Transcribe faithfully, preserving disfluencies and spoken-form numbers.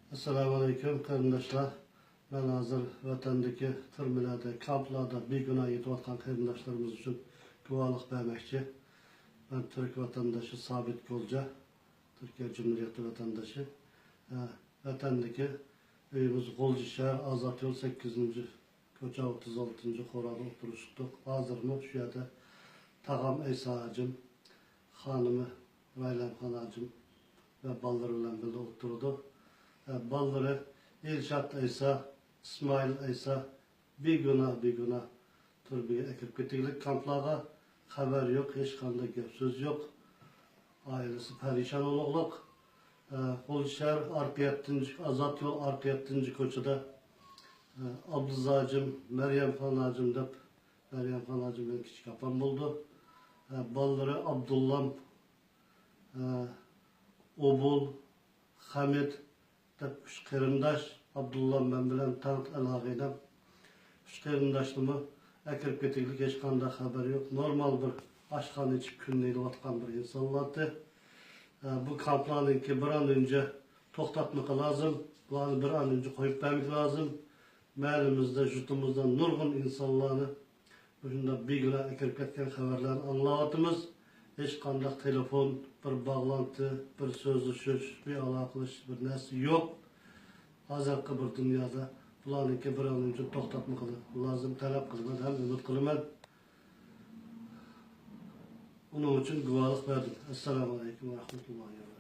ئەسسالامۇ ئەلەيكۇم، قېرىنداشلار. مەن ھازىر ۋەتەندىكى تۈرمىلەردە، كامپلاردا بىگۇناھ يېتىۋاتقان قېرىنداشلىرىمىز ئۈچۈن گۇۋاھلىق بەرمەكچى. مەن تۈرك ۋەتەندىشى سابىت غولجا، تۈركىيە جۇمھۇرىيىتى ۋەتەندىشى. ئە، ۋەتەندىكى ئۆيىمىز غۇلجا شەھەر، ئازاد يول، سەككىزىنچى كوچا، ئوتتۇز ئالتىنچى قورادا ئولتۇرۇشۇپتۇق. ھازىرمۇ شۇ يەردە تاغام ئەيسا ھاجىم، خانىمى رايلەمخان ھاجىم ۋە بالىلىرى بىلەن بىللە ئولتۇرىدۇ. ئە، بالىلىرى ئىلشات ئەيسا، ئىسمائىل ئەيسا بىگۇناھ، بىگۇناھ تۈرمىگە ئەكىرىپ كېتىگلىك كامپلارغا. خەۋەر يوق، ھېچقانداق گەپ سۆز يوق. ئائىلىسى پەرىشان بولۇقلۇق. ئە، غۇلجا شەھەر ئارقا يەتتىنچى، ئازاد يول ئارقا يەتتىنچى كوچىدا، ئە، ئابدۇزا ھاجىم، مەريەمخان ھاجىم دەپ، مەريەمخان ھاجىم مېنىڭ كىچىك ئاپام بولىدۇ. ئە، بالىلىرى ئابدۇللام، ئە، ئوبۇل، خەمىت دەپ ئۈچ قېرىنداش، ئابدۇللا مەن بىلەن تەڭ ئەل ئاغىنەم. ئۈچ قېرىنداشنىمۇ ئەكىرىپ كېتىگلىك ھېچقانداق خەۋەر يوق. نورمال بىر ئاشخانا ئېچىپ كۈننى ئېلىۋاتقان بىر ئىنسانلاردى. ئە، بۇ كامپلارنىڭكى بىر ئان ئۈنجە توختاتمىقى لازىم. بۇلارنى بىر ئان ئۈنجە قويۇپ بەرمىكى لازىم. مەھەللىمىزدە، يۇرتىمىزدا نۇرغۇن ئىنسانلارنى مۇشۇنداق بىگۇناھ ئەكىرىپ كەتكەن خەۋەرلەرنى ئاڭلاۋاتىمىز. ھېچقانداق تېلېفون، بىر باغلانتى، بىر سۆزلىشىش، بىر ئالاقىلىشىش، بىر نەرسە يوق. ھازىرقى بىر دۇنيادا بۇلارنىڭكى بىر ئان ئۈنجە توختاتمىقىنى لازىم تەلەپ قىلىمەن ھەم ئۈمىد قىلىمەن. ئۇنىڭ ئۈچۈن گۇۋاھلىق بەردىم. ئەسسالامۇ ئەلەيكۇم ۋە رەھمەتۇللاھى ۋە بەرىكاتۇھۇ.